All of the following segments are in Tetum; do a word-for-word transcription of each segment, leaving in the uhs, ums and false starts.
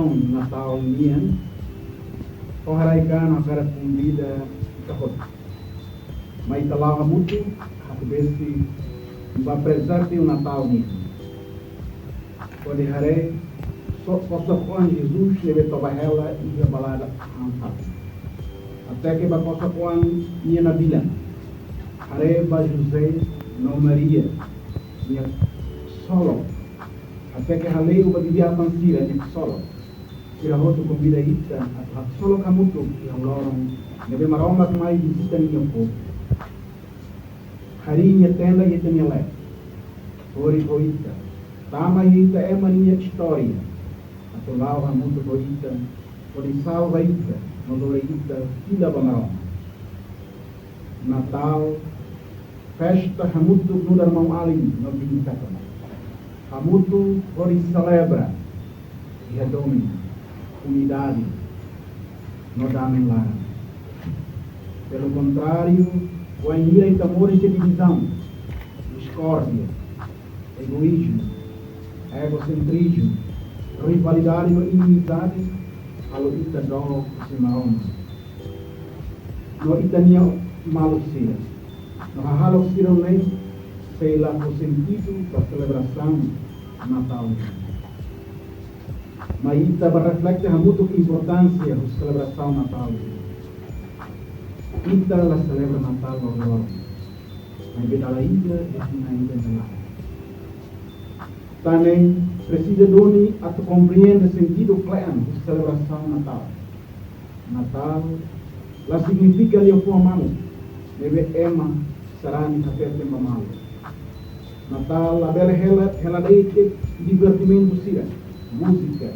Natál nian, ohin ha'u hakarak konvida ita hotu mai ita la'o hamutuk atu besik ba prezerva Natál nian. Hodi haree kosok-oan Jesus ne'ebé toba hela iha balada han-fatin. Até ke ba kosok-oan nia nabilan. Haree ba José no Maria nia ksolok. Até ke hale'u ba bibi-atan sira nia ksolok. Sira hotu konvida ita atu haksolok hamutuk iha loron ne'ebé Maromak mai vizita nia povu. Harii nia tenda iha ita-nia leet. Hori ho ita. Tama iha ita ema nia istória. Atu la'o hamutuk ho ita. Hodi salva ita. No lori ita fila ba Maromak. Natál, festa hamutuk nu'udar maun-alin no biin-feton. Hamutuk hodi selebra iha domin, unidade, no dame laran. Pelu kontráriu, wainhira ita moris iha divizaun, diskórdia, egoízmu, egosentrizmu, rivalidade no inimizade, halo ita dook husi Maromak no ita-nia maluk sira. No hahalok sira ne'e sei la fó sentidu ba selebrasaun Natál. Mai ita ba reflete hamutuk importánsia husi selebrasaun Natál. Ita la selebra Natál loroloron. Maibé dala ida, ita na ida na. Tan ne'e presiza duni atu komprende sentidu kle'an husi selebrasaun Natál. Natál la signifika liafuan mamuk ne'ebé ema sarani hateten ba malu. Natál labele hela, hela de'it divertimentu sira, múzika,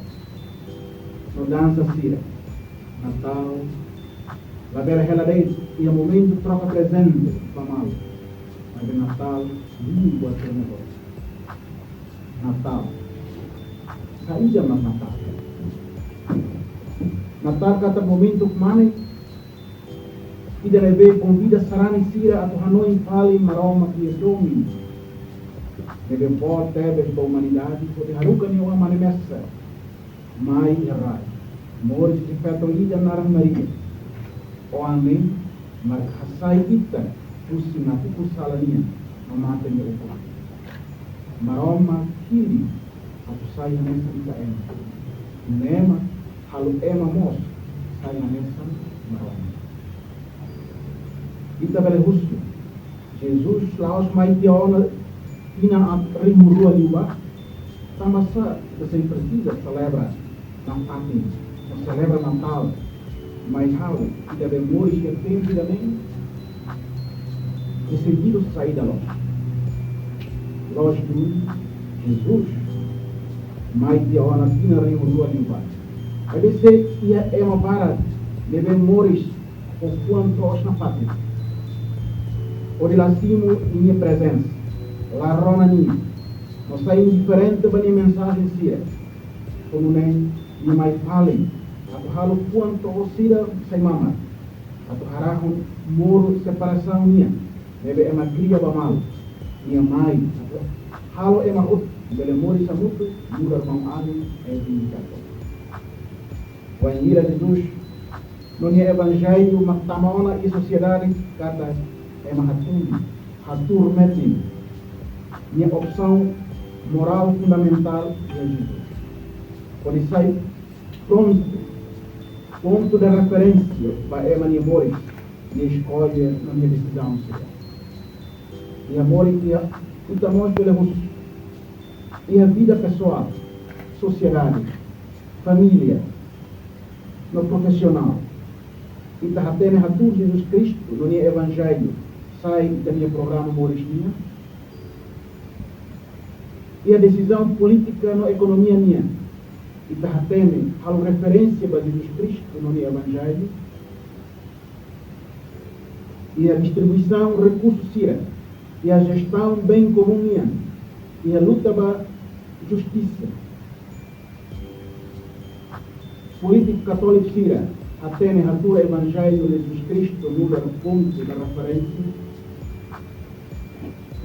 no dansa sira. Natál labele hela de'it iha momentu troka prezente ba malu. Maibé Natál liu buat sira ne'e hotu. Natál. Saida mak Natál? Natál katak momentu kmanek ida ne'ebé konvida sarani sira atu hanoin fali Maromak nia domin ne'ebé boot tebes ba umanidade, hodi haruka nia Oan-Mane mesak mai iha rai, moris iha feton ida naran Maria. Oan ne'e mak hasai ita husi nakukun sala nian no mate nia ukun. Maromak hili atu sai hanesan ita ema. Ne'e mak halo ema mós sai hanesan Maromak. Ita bele husu, Jesus la'ós mai tiha ona tinan rihun rua liubá? Tanbasá ita sei presiza selebra nafatin, selebra Natál, mai halo ita be moris iha tempu ida-ne'e? Iha sentidu saida loos? Loos duni, Jesus mai tiha ona tinan rihun rua liubá. Maibé sei iha ema barak ne'ebé moris ho fuan toos nafatin. Hodi la simu nia prezensa, la rona nia, no sai indiferente ba nia mensajen sira. Ho nune'e nia mai fali atu halo fuan toos sira sai mamar, atu harahun moru separasaun nian ne'ebé ema kria ba malu. Nia mai atu halo ema hotu bele moris hamutuk nu'udar maun-alin no biin-feton. Wainhira Jesus no nia evanjellu mak tama ona iha sosiedade katak ema hatene, hatuur metin nia opsaun morál fundamentál iha Jesus, hodi sai prontu pontu de referénsia ba ema nia moris, nia eskolla no nia desizaun sira. Iha moris iha, ita mós bele husu, iha vida pesoál, sosiedade, família no profisionál, ita hatene hatuur Jesus Kristu no nia evanjellu sai ita-nia programa moris nian? Iha desizaun polítika no ekonomia nian, ita hatene halo referénsia ba Jesus Kristu no nia evanjellu? Iha distribuisaun rekursu sira, iha jestaun bem komún nian, iha luta ba justisa, polítiku katóliku sira hatene hatuur evanjellu Jesus Kristu nu'udar pontu de referénsia?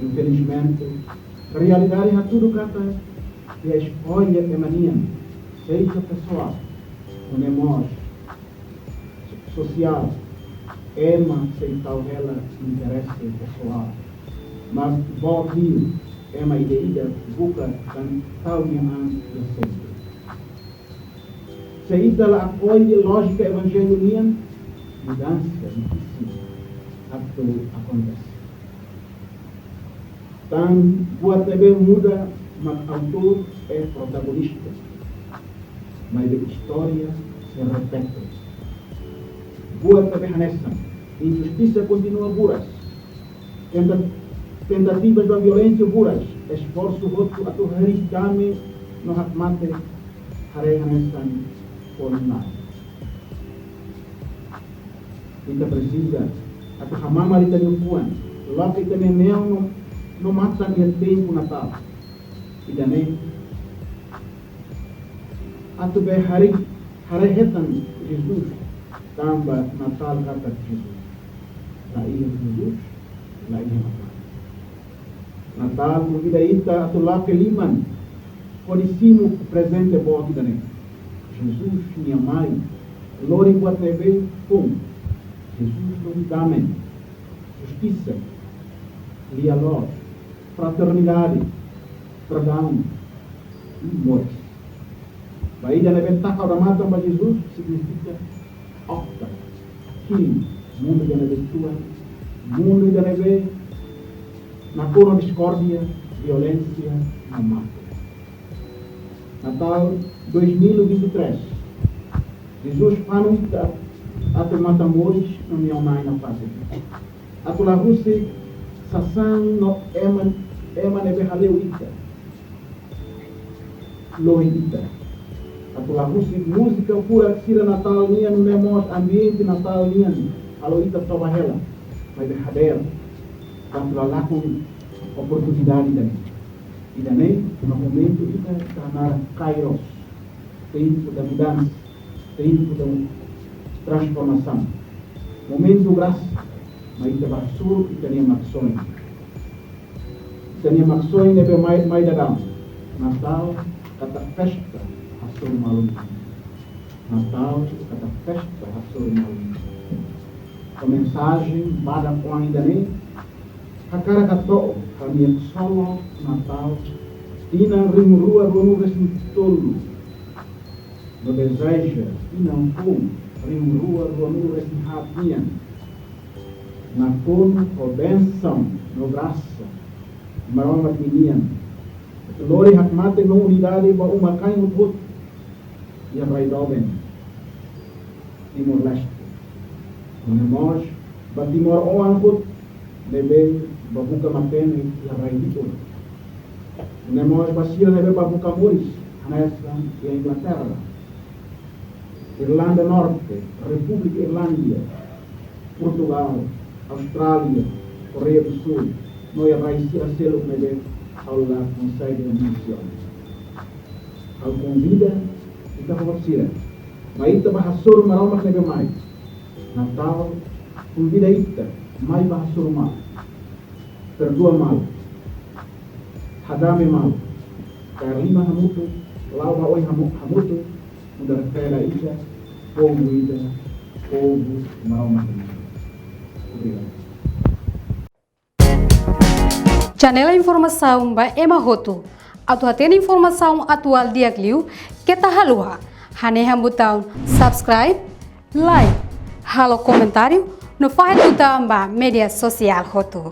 Infelizmente, realidade hatudu katak iha eskolla ema nian seja pesoál, nune'e mós sosiál, ema sei tau hela interese pesoál, mas boot liu ema ida-idak buka tan tau nia an iha sentru. Se ita la akolle lójika evanjellu nian, mudansa difisil atu akontese. Tan buat ne'ebé muda mak autór é protagonista, maibé istória sei repete. Buat ne'ebé hanesan injustisa kontinua buras, tenta-, tentativas ba violénsia buras, esforsu hotu atu harii dame no hakmatek haree hanesan fó nai. Ita presiza atu hamamar ita-nia fuan, loke ita-nia neon no, no matan iha tempu Natál. Ida-ne'e atu bele haree, haree hetan Jesus, tanba Natál katak Jesus. La iha Jesus, la iha Natál. Natál konvida ita atu loke liman hodi simu prezente boot ida-ne'e. Jesus nia mai lori buat ne'ebé foun. Jesus lori dame, justisa, lia-loos, fraternidade, perdaun, i moris. Ba ida ne'ebé taka odamatan ba Jesus signifika opta, hili mundu ida ne'ebé tuan, mundu ida ne'ebé nakonu diskórdia, violénsia, no mate. Natál dois mil e vinte e três. Jesus fanu ita atu matan moris no neon nai nafatin. Atu la husik sasán no ema, ema ne'ebé hale'u ita, lori ita. Atu la husik múzika furak sira Natál nian, nune'e mós ambiente Natál nian halo ita toba hela, maibé hadeer atu la lakon oportunidade ida-ne'e. Ida-ne'e mak momentu ita hanaran Kairos, tempu da mudansa, tempu da transformasaun. Momentu grasa, mai ita bá hasoru ita-nia Maksoin. Ita-nia Maksoin ne'ebé mai, mai daudaun. Natál katak festa hasoru malu. Natál katak festa hasoru malu. Ba mensajen badak-oan ida-ne'e, hakarak hato'o ha'u-nia solo Natál tinan rihun rua ruanulu-resin-tolu. No dezeja tinan foun rihun rua ruanulu-resin-haat nian nakonu ho bensaun no grasa Maromak ninian. Lori hakmatek no unidade ba uma-kain hotu-hotu iha rai doben Timor-Leste. Nune'e mós ba timoroan hotu ne'ebé bá buka matenek iha rai liur. Nune'e mós ba sira ne'ebé bá buka moris hanesan iha Inglaterra, Irlanda Norte, Repúblika Irlandia, Portugál, Austrália, Koreia do Sul, no iha rai sira seluk ne'ebé ha'u la konsege mensiona. Ha'u konvida ita hotu sira, mai ita bá hasoru Maromak ne'ebé mai. Natál konvida ita mai bá hasoru malu, perdua malu, hadame malu, kaer liman hamutuk, la'o ba oin hamu-, hamutuk, nu'udar fé ida, povu ida, povu Maromak nian. Obrigadu. Janela informasaun ba ema hotu. Atu hatene informasaun atuál di'ak liu, keta haluha hanehan butaun subscribe, like, halo komentáriu, no fahe tutan ba média sosiál hotu.